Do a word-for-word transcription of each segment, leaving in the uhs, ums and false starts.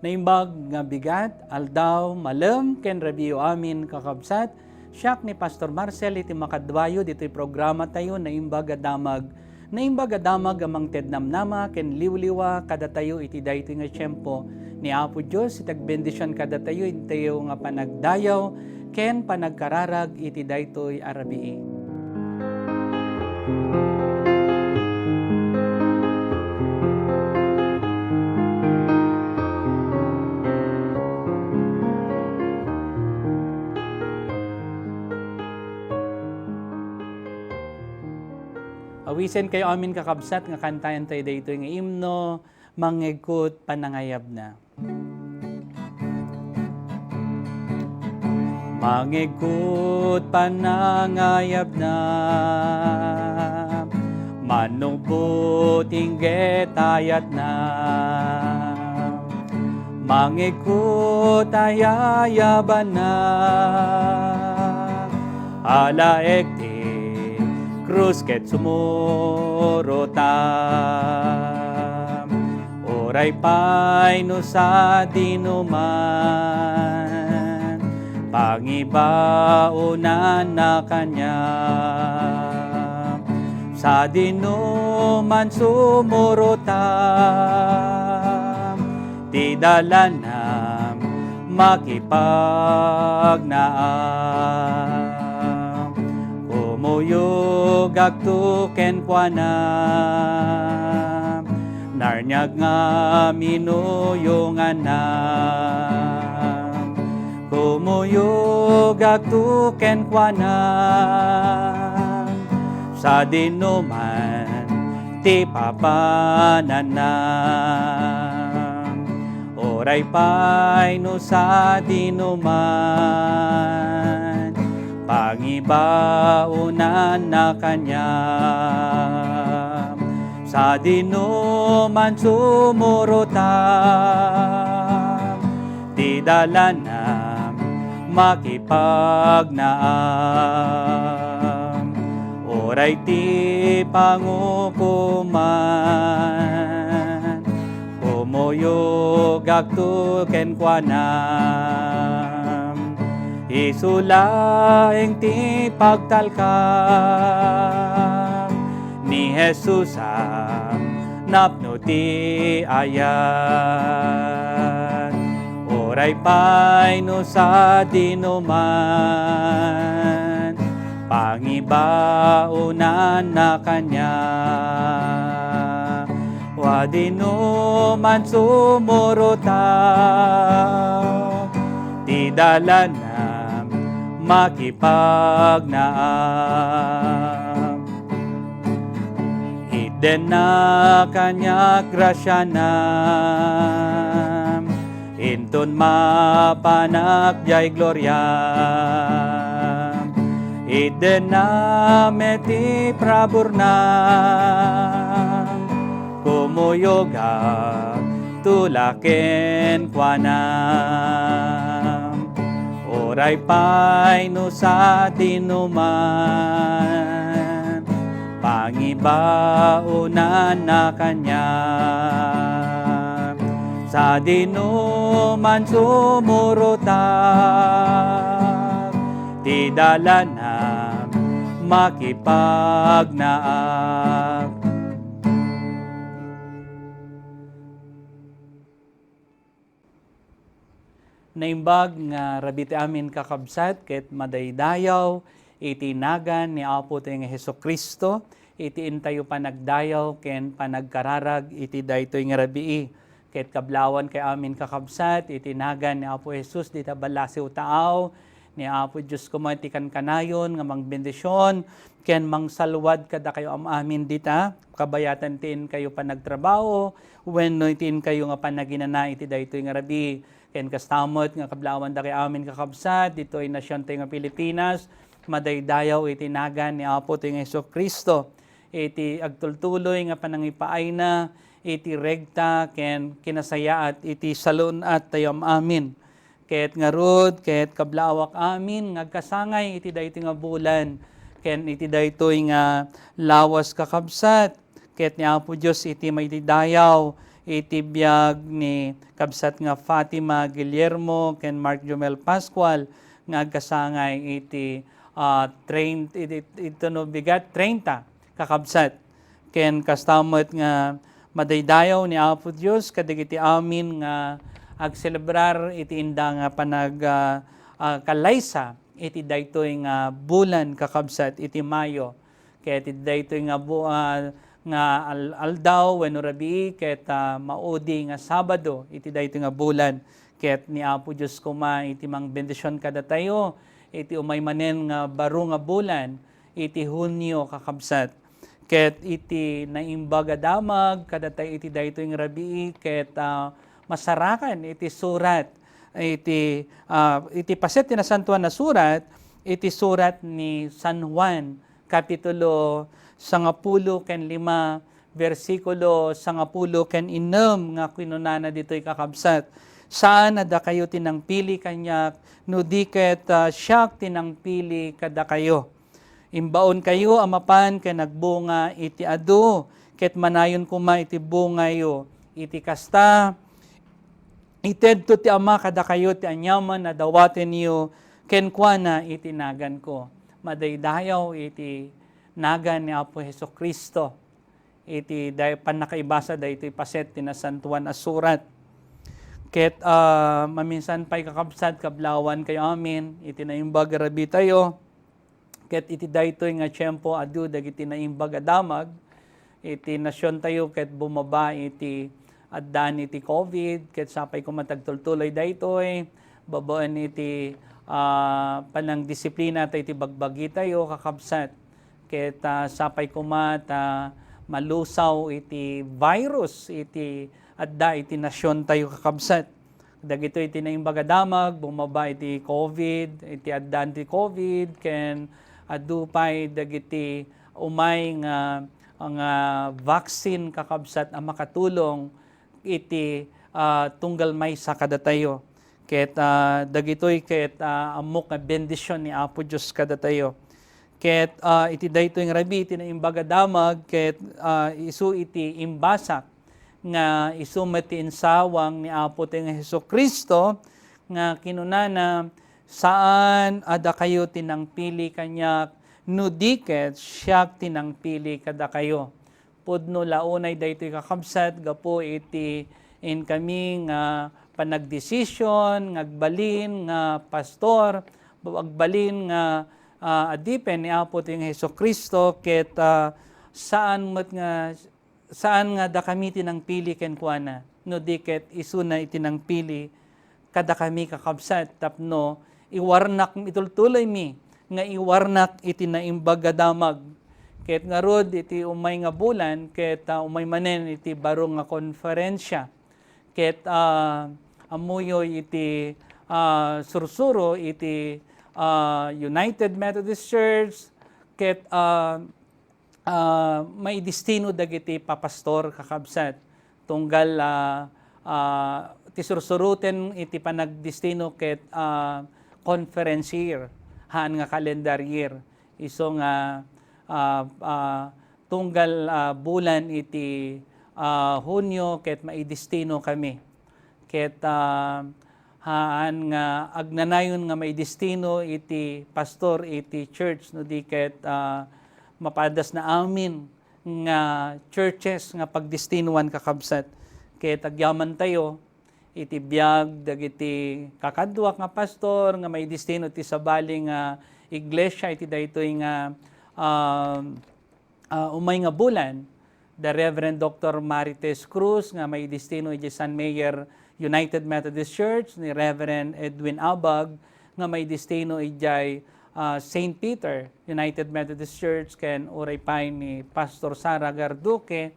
Naimbag nga bigat, aldaw, malem, ken rabiiyo amin, kakabsat. Siak ni Pastor Marcel iti makaduayo ditoy programatayo, Naimbag a Damag. Naimbag a Damag a mangted namnama ken liwliwa kadatayo iti daytoy nga tiempo. Ni Apo Dios iti agbendision kadatayo iti tayo nga panagdayaw ken panagkararag iti daytoy a rabii. Awisen kayo amin, kakabsat, nga kantaen tayo daytoy nga imno, Mangegkut Panangayabna. Mangegkut panangayabna, manubot inggit ayatna. Mangegkut ayayabanna, alaek ti krus ket sumurotam. Uray pay no sadino man, pangibaonanna kaniam. Sadino man sumurotam, ti dalanam makipagnaam. Kumuyogakto kenkuana, narniag nga minuyonganna. Kumuyogakto kenkuana, sadino man ti papananna. Uray pay no sadino man, pangibaonanna kaniam. Sadino man sumurotam, ti dalanam makipagnaam. Uray ti pangukoman, kumuyogakto kenkuana. Isu laeng ti pagtalkam ni Jesus a napno ti ayat. Uray pay no sadino man, pangibaonanna kaniam. Sadino man sumurotam, ti dalanam makipagnaam. Itdenna kaniak grasianam, inton mapanak diay gloriam. Itdenna met ti praburna, kumuyogakto la kenkuana. Uray pay no sadino man, pangibaonanna kaniam. Sadino man sumurotam, ti dalanam makipagnaam. Naimbag nga rabii ti amin, kakabsat, ket madaydayaw iti nagan ni Apotayo nga Jesu-Cristo, iti intayo panagdayaw ken panagkararag iti daytoy nga rabii. Ket kablawan kay amin, kakabsat, iti nagan ni Apo Jesus, dita ballasiw taaw, ni Apo Dios koma ti kankanayon nga mangbendision ken mangsalwad kadakayo am-amin dita, kabayatan ti inkayo panagtrabaho, wenno iti inkayo nga panaginana iti daytoy nga rabii. Ken kasta met nga kablawan dakay amin, kakabsat, ditoy nasiontayo nga Pilipinas, madaydayaw iti nagan ni Apotayo nga Jesu-Cristo, iti agtultuloy nga panangipaayna iti regta ken kinasayaat iti salun-attayo am-amin. Ket ngarud, ket kablaawak amin nga agkasangay iti daytoy nga bulan ken iti daytoy nga lawas, kakabsat, ket ni Apo Dios iti maitidayaw iti biag ni kabsat nga Fatima Guillermo ken Mark Jomel Pascual nga agkasangay iti, ah, train, iti, iti no bigat treinta kakabsat. Ken kasta met nga madaydayaw ni Apo Dios kadagiti amin nga agselebrar iti inda nga panag-, ah, ah, kalaysa iti daytoy nga bulan kakabsat iti Mayo. Ket iti daytoy nga bu-, ah, nga al-, aldaw wenno rabii ket, ah, maudi nga Sabado iti daytoy nga bulan. Ket ni Apo Dios koma iti mangbendision kadatayo iti umay manen nga baro nga bulan iti Hunio kakabsat. Ket iti Naimbag a Damag kadatayo iti daytoy nga rabii ket, ah, masarakan iti surat iti, ah, iti paset ti Nasantoan a Surat iti surat ni San Juan, kapitulo sangapulo ken lima, bersikulo sangapulo ken innem nga kinunana ditoy kakabsat, "Saan a dakayo ti nangpili kaniak, no di ket, ah, siak ti nangpili kadakayo." Imbaonkayo a mapan ken agbunga iti adu, ket manayon koma iti bungayo. Iti kasta, itedto ti Ama kadakayo ti aniaman a dawatenyo kenkuana iti naganko. Madaydayaw iti nagan ni Apo Jesu-Cristo iti day-, pannakaibasa daytoy paset ti Nasantoan a Surat. Ket, ah, maminsan pay, kakabsat, kablawan kayo amin iti naimbag a rabii tayo. Ket iti daytoy nga tiempo, adu dagiti naimbag a damag iti nasiontayo ket bumaba iti addaan iti covid, ket sapay koma ti agtultuloy daytoy babaen iti, ah, panangdisiplina ta iti bagbagitayo, kakabsat. Ket, ah, sapay koma ta malusaw iti virus iti adda iti nasiontayo, kakabsat. Dagitoy ti naimbag a damag, bumaba iti covid, iti addaan ti covid, ken adu pay dagiti umay nga, nga vaccine, kakabsat, a makatulong iti, ah, tunggal maysa kadatayo. Ket, ah, dagitoy ket, ah, ammok nga bendision ni Apo Dios kadatayo. Ket, ah, iti daytoy nga rabii, iti naimbag a damag, ket, ah, isu iti imbasak nga isu met ti insawang ni Apo tayo nga Jesu-Cristo, nga kinunana, "Saan a dakayo ti nangpili kaniak, no di ket siak ti nangpili kadakayo." Pudno la unay daytoy, kakabsat, gapu iti inkami nga panagdesisyon nga agbalin nga pastor, agbalin nga, ah, adipen ni Apo tayo nga Jesu-Cristo, ket, ah, saan met nga saan nga dakami ti nangpili kenkuana, no di ket isuna iti nangpili kadakami, kakabsat, tapno iwarnak, itultuloymi nga iwarnak iti naimbag a damag. Ket ngarud, iti umay nga bulan, ket, ah, umay manen iti baro nga konferensya. Ket, ah, ammoyo iti, ah, sursuro iti, ah, United Methodist Church, ket, ah, ah, maidestino dagiti papastor, kakabsat. Tunggal, ah, ah, ti sursuroten iti panagdestino ket, ah, conference year, haan nga calendar year. Isu nga, ah, ah, tunggal, ah, bulan iti, ah, Hunio ket maidestino kami. Ket, ah, haan nga agnanayon nga maidestino iti pastor iti church, no di ket, ah, mapadasna amin nga churches nga pagdestinoan, kakabsat. Ket agyamantayo iti biag dagiti kakaduak nga pastor nga maidestino iti sabali nga iglesia iti daytoy nga, ah, ah, umay nga bulan, the Reverend Doctor Marites Cruz nga maidestino idiay San Mayor United Methodist Church, ni Reverend Edwin Abag nga maidestino idiay, ah, Saint Peter United Methodist Church, ken uray pay ni Pastor Sara Garduque,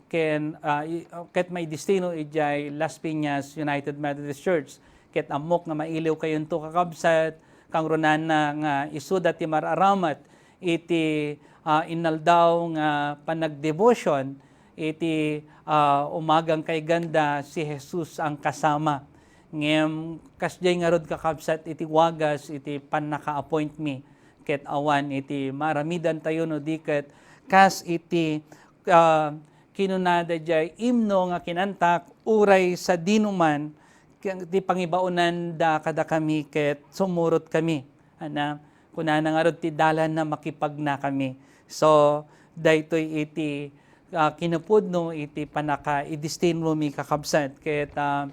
ken, ah, i-, ket maidestino idiay Las Piñas United Methodist Church. Ket ammok nga mailiwkayonto, kakabsat, kangrunana nga isuda ti mar-aramat iti, ah, inaldaw nga panagdevotion iti, ah, umagang kay ganda si Jesus ang kasama. Ngem kasdiay ngarud, kakabsat, iti wagas iti pannaka-appoint mi ket awan iti maaramidantayo no di ket kas iti, ah, kinunada jay imno nga kinantak, uray sadinoman, ti pangibaonanda kadakami ket sumurotkami. Ana, kunana ngarud ti dalanna makipagnakami. So, daytoy iti, ah, kinapudno iti pannakaidestinami, kakabsat, ket, ah,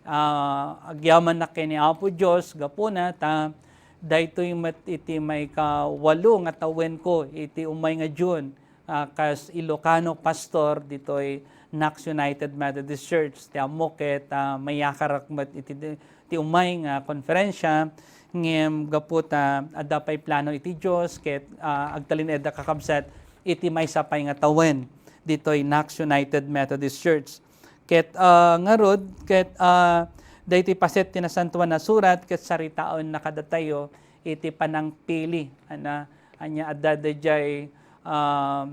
ah, agyamannak ken ni Apo Dios gapuna ta daytoy met iti maikawalo nga tawenko iti umay nga June, ah, kas Ilocano pastor ditoy Knox United Methodist Church. Ti ammok ket, ah, mayakarak met iti, ti umay nga konferensya, ngem gapu ta adda pay plano iti Dios ket, ah, agtalinaedda, kakabsat, iti maysa pay nga tawen ditoy Knox United Methodist Church. Ket, ah, ngarud, ket, ah, daytoy paset ti Nasantoan a Surat ket saritaenna kadatayo iti panangpili. Ana, ania adda daydiay, ah,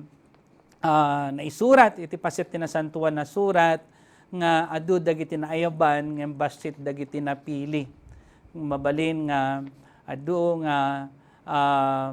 ah, naisurat iti paset ti Nasantoan a Surat nga adu dagiti naayaban ngem bassit dagiti napili. Mabalin nga adu nga, ah,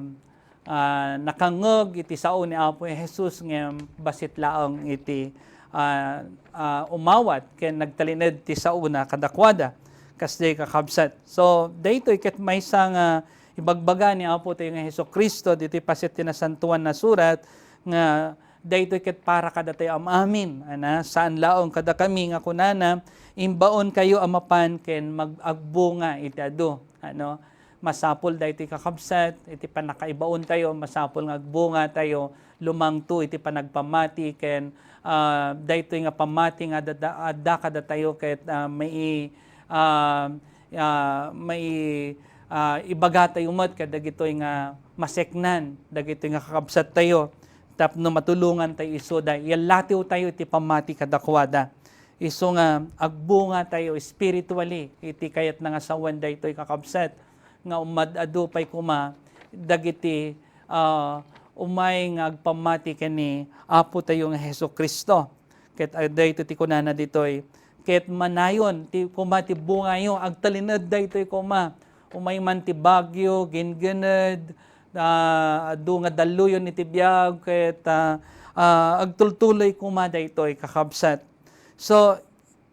ah, nakangngeg iti sao ni Apo Jesus ngem bassit laeng iti, ah, ah, umawat ken nagtalinaed ti saona kadakuada. Kasdiay, kakabsat. So, daytoy ket maysa nga ibagbaga ni Apo tayo nga Jesu-Cristo ditoy paset ti Nasantoan a Surat nga daytoy ket para kadatayo am-amin, ana, saan laeng kadakami nga kunana, "Imbaonkayo a mapan ken mag-, agbunga iti adu." Ano, masapul daytoy, kakabsat, iti pannakaibaontayo, masapul nga agbungatayo, lumangto iti panagpammati ken, ah, daytoy nga pammati nga adda, adda kadatayo ket, ah, mai-, ah, ah, mai-, ah, ibagatayo met kadagitoy nga maseknan, dagitoy nga kakabsattayo. Tapno matulongantayo isuda, yallatiwtayo iti pammati kadakuada. Isu nga agbungatayo spiritually iti kayatna nga sawen daytoy, kakabsat, nga umad-adu pay koma dagiti, ah, umay nga agpammati ken ni Apotayo nga Jesu-Cristo. Ket, ah, daytoy ti kunana ditoy, ket manayon ti koma ti bungayo, agtalinaed daytoy koma. Umay man ti bagyo, gingined, ah, adu nga dalluyon iti biag, ket, ah, ah, agtultuloy koma daytoy, kakabsat. So,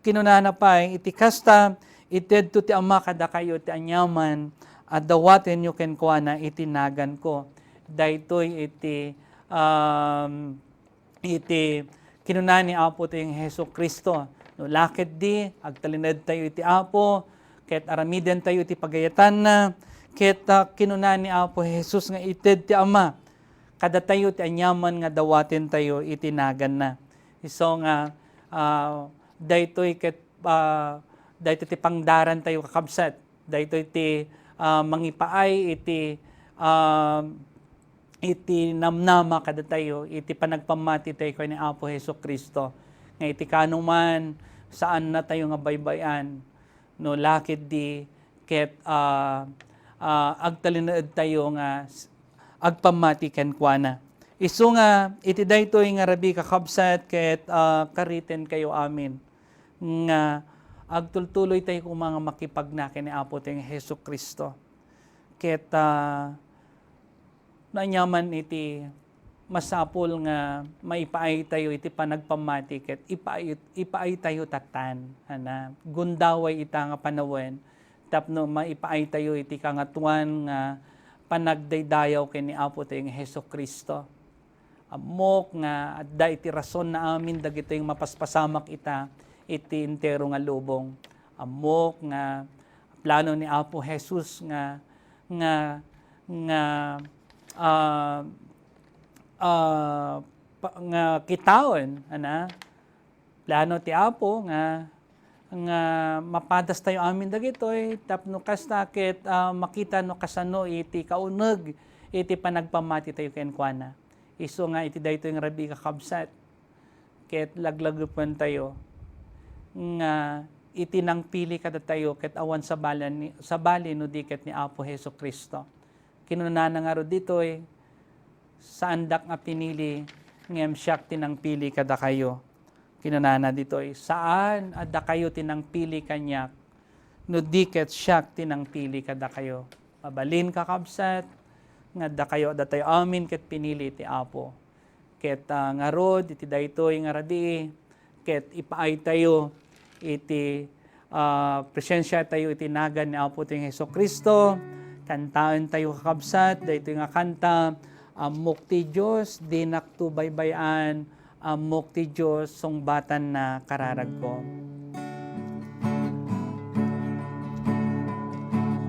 kinunana pay, iti kasta, itedto ti Ama kadakayo ti aniaman a dawatenyo kenkuana iti naganko. Daytoy iti, um, iti kinuna ni Apotayo nga Jesu-Cristo. No la ketdi, agtalinaedtayo iti Apo, ket aramidentayo iti pagayatanna, ket, ah, kinuna ni Apo Jesus nga ited ti Ama kadatayo ti aniaman nga dawatentayo iti naganna. Isu nga, ah, daytoy ket, ah, daytoy ti pangdarantayo, kakabsat. Daytoy ti, ah, mangipaay iti, ah, iti namnama kadatayo, iti panagpammatitayo ken ni Apo Jesu-Cristo, nga iti kanuman, saannatayo nga baybay-an, no la ketdi ket, ah, ah, agtalinaedtayo nga s-, agpammati kenkuana. Isu nga iti daytoy nga rabii, kakabsat, ket, ah, karitenkayo amin nga agtultuloytayo koma nga makipagna ken ni Apotayo nga Jesu-Cristo. Ket, ah, no aniaman iti masapul nga maipaaytayo iti panagpammati ket ipaay-, ipaaytayo tattan, ana, gundaway ita nga panawen tapno maipaaytayo iti Kangatoan nga panagdaydayaw ken ni Apotayo nga Jesu-Cristo. Ammok nga adda iti rasonna amin dagitoy nga mapaspasamak ita iti entero nga lubong. Ammok nga plano ni Apo Jesus nga, nga, nga, ah, ah, pa-, nga kitaen, ana, plano ti Apo nga, nga mapadastayo amin dagitoy tapno kasta ket, ah, makita no kasano iti kauneg iti panagpammatitayo kenkuana. Isu nga iti daytoy nga rabii, kakabsat, ket laglagipentayo nga iti nangpili kadatayo ket awan sabali ni, sabali no di ket ni Apo Jesu-Cristo. Kinunana ngarud ditoy, "Saandak nga pinili, ngem siak ti nangpili kadakayo." Kinunana ditoy, "Saan a dakayo ti nangpili kaniak, no di ket siak ti nangpili kadakayo." Mabalin, kakabsat, nga dakayo, datayo amin ket pinili ti Apo. Ket, ah, ngarud, iti daytoy nga rabii, ket ipaaytayo iti, ah, presensiatayo iti nagan ni Apotayo nga Jesu-Cristo. Kantaentayo, kakabsat, daytoy nga kanta, Ammok ti Dios, dinakto baybay-an, ammok ti Dios, sungbatanna kararagko.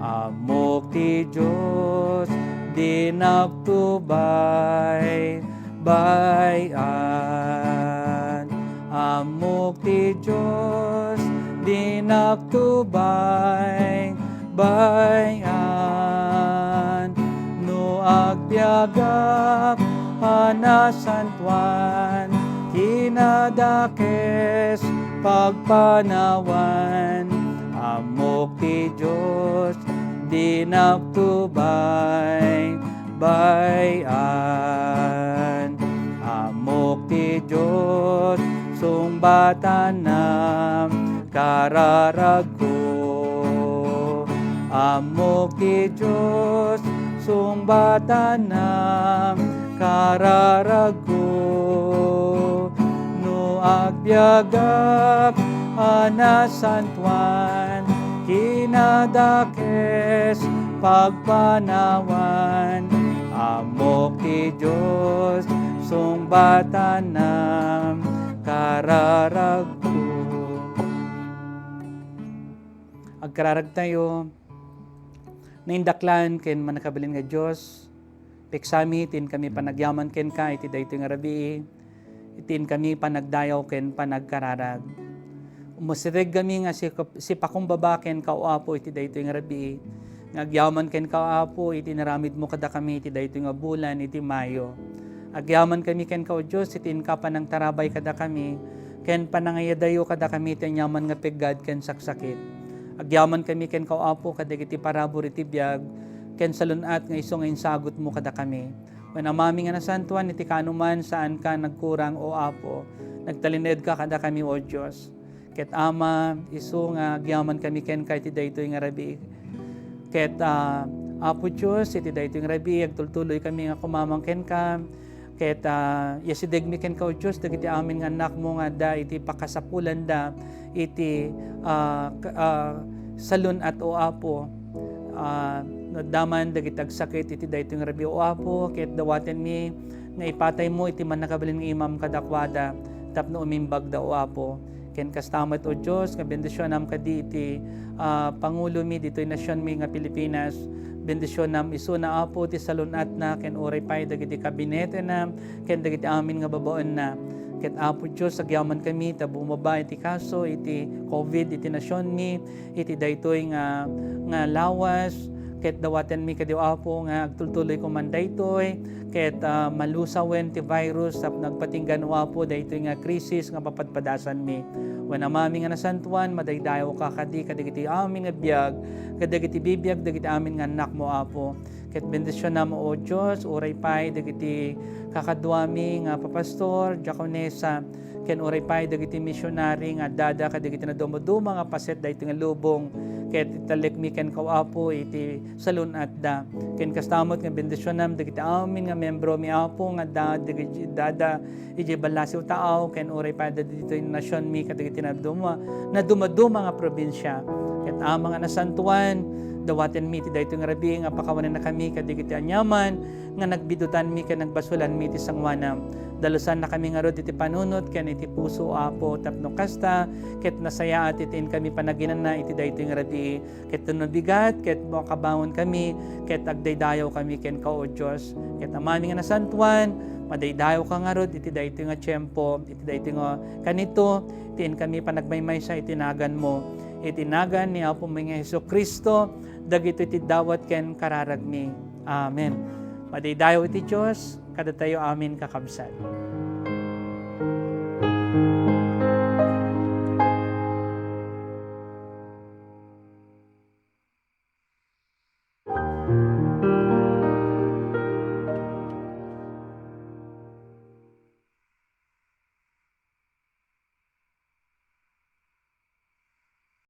Ammok ti Dios, dinakto baybay-an. Ammok ti Dios, dinakto baybay-an. No agbiagak a nasantoan, kinadakes pagpanawan. Ammok ti Dios, dinakto baybay-an. Ammok ti Dios, sungbatanna kararagko. Ammok ti Dios, sungbatanna kararagko. No agbiagak a nasantoan, kinadakes pagpanawan. Ammok ti Dios, sungbatanna kararagko. Agkararagtayo. Naindaklan ken mannakabalin nga Dios, piksami ti inkami panagyaman kenka iti daytoy nga rabii, iti inkami panagdayaw ken panagkararag. Umusirigkami nga sikap-, sipakumbaba kenka, O Apo, iti daytoy nga rabii, nga agyaman kenka, O Apo, iti inaramidmo kadakami iti daytoy nga bulan iti Mayo. Agyamankami kenka, O Dios, iti inka panangtarabay kadakami, ken panangayadayo kadakami iti aniaman nga piggad ken saksakit. Agyamankami kenka, O Apo, kadagiti parabur iti biag, ken salun-at nga isu nga insagutmo kadakami. Wen Amami nga nasantoan, iti kaanoman, saanka nagkurang, O Apo. Nagtalinaedka kadakami, O Dios. Ket Ama, isu nga agyamankami kenka iti daytoy nga rabii. Ket, ah, Apo Dios, iti daytoy nga rabii, agtultuloykami nga kumamang kenka. Ket, ah, iasidegmi kenka, O Dios, dagiti amin nga annakmo nga adda iti pakasapulanda iti, ah, ka-, ah, salun-at, O Apo. Ah, no adda man dagiti agsakit iti daytoy nga rabii, O Apo, ket dawatenmi nga ipataymo iti mannakabalin nga imam kadakuada tapno umimbagda, O Apo. Ken kasta met, O Dios, nga bendisionam kadi iti, ah, pangulomi ditoy nasionmi nga Pilipinas. Bendisionam isuna, Apo, ti salun-atna ken uray pay dagiti kabinetena ken dagiti amin nga babaenna. Ket, Apo Dios, agyamankami ta bumaba iti kaso iti covid iti nasionmi iti daytoy nga, nga lawas, ket dawatenmi kadi, O Apo, nga agtultuloy koman daytoy, ket, ah, malusawen ti virus tapno agpatinggan, O Apo, daytoy nga krisis nga papadpadasanmi. Wen Amami nga nasantoan, madaydayawka kadi kadagiti amin nga biag, kadagiti bibiag dagiti amin nga annakmo, Apo. Ket bendisionam, O Dios, uray pay dagiti kakaduami nga papastor, diakonesa, ken uray pay dagiti misionary nga addada kadagiti nadumaduma nga paset daytoy nga lubong, ket italekmi kenka, O Apo, iti salun-atda. Ken kasta met nga bendisionam dagiti amin nga miembromi, Apo, nga adda dagiti addada idiay ballasiw taaw, ken uray pay ditoy nasionmi kadagiti naduma-, nadumaduma nga probinsia. Ket Ama nga nasantoan, dawatenmi iti daytoy nga rabii nga pakawanennakami kadagiti aniaman nga nagbidutanmi ken nagbasolanmi iti sangoanam. Dalusannakami ngarud iti panunot ken iti puso, Apo, tapno kasta, ket nasayaat iti inkami panaginana iti daytoy nga rabii. Ket no nabigat, ket makabangonkami, ket agdaydayawkami kenka, O Dios. Ket Amami nga nasantoan, madaydayawka ngarud iti daytoy nga tiempo, iti daytoy nga kanito, ti inkami panagmaymaysa iti naganmo. Iti nagan ni Apomi nga Jesu-Cristo, dagitoy ti dawat ken kararagmi. Amen. Madaydayaw iti Dios, kadatayo amin, kakabsat.